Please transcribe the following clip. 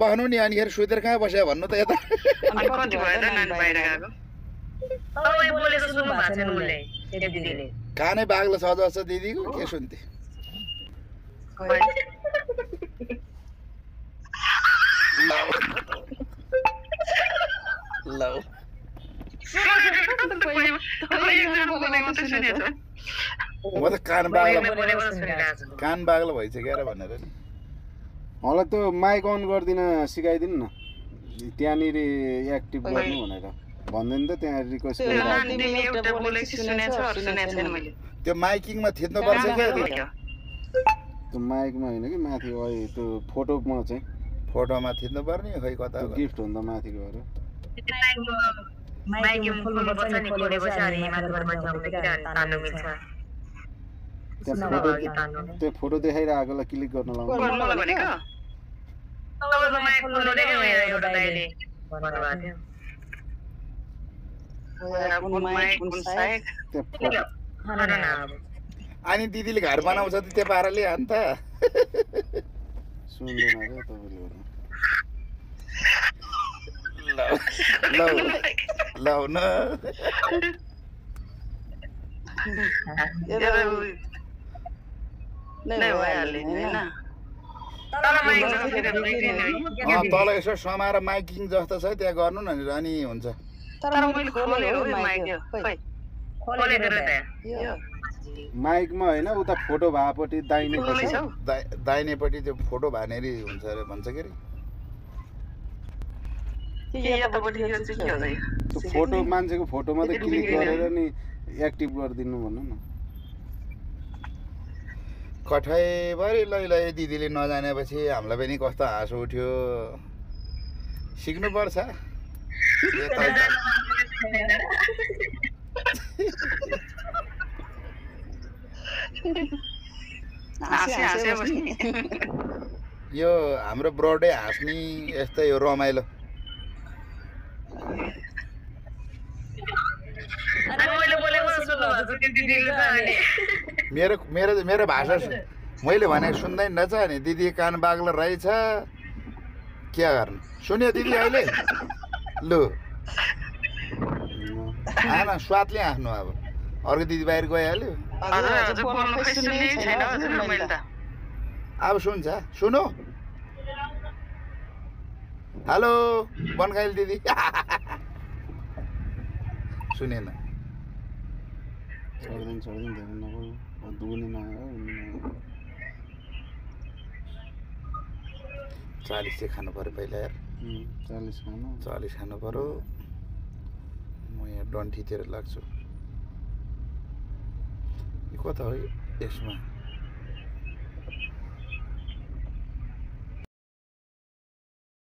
पहनु नि अनि सुतेर कहाँ बस्यो भन्नु त यता अनि कति भयो त नानी बाहिर गएको तपाईँ बोलेको सुन्नु भएको छैन उनले दिदीले कानै बाग्लो छ जस्तो दिदीको के सुन्थे ल म त कान बाग्लो भइसक्यो र भनेर नि मलाई त्यो माइक अन गरिदिन सिकाइदिनु न त्यहाँनिर एक्टिभ गर्नु भनेर भन्दैन त त्यहाँ रिक्वेस्ट त्यो माइकिङमा थिच्नुपर्छ क्या त्यो माइकमा होइन कि माथि त्यो फोटोमा चाहिँ फोटोमा थिच्नु पर्ने खै कता गिफ्ट हुन्छ माथि गएर त्यो फोटो देखाइरहेकोलाई क्लिक गर्न लाउनु अनि दिदीले घर बनाउँछ त त्यो पाराले अन्त सुन्दैन रे तपाईले ल न तल यसो समाएर माइकिङ जस्तो छ त्यहाँ गर्नु न अनि हुन्छ माइकमा होइन उता फोटो भाएपट्टि दाहिनेपट्टि त्यो फोटो भानेरी हुन्छ अरे भन्छ के अरे त्यो फोटो मान्छेको फोटोमा त क्लिक गरेर नि एक्टिभ गरिदिनु भन्नु न कठैभरि लै दिदीले नजानेपछि हामीलाई पनि कस्तो हाँस उठ्यो सिक्नुपर्छ यो हाम्रो ब्रोडे हाँस्ने यस्तै हो रमाइलो मेरो भाषा मैले भने सुन्दैन रहेछ नि दिदी कान बाग्लो रहेछ के गर्नु सुन्यो दिदी अहिले लु आएन स्वादले आफ्नो अब अर्को दिदी बाहिर गइहाल्यो अब सुन्छ सुनो हेलो बनखाइल दिदी सुनेन चालिस चाहिँ खानु पर्यो पहिला यार 40 खानु पर्यो म यहाँ डन्ठीतिर लाग्छु कता हो यसमा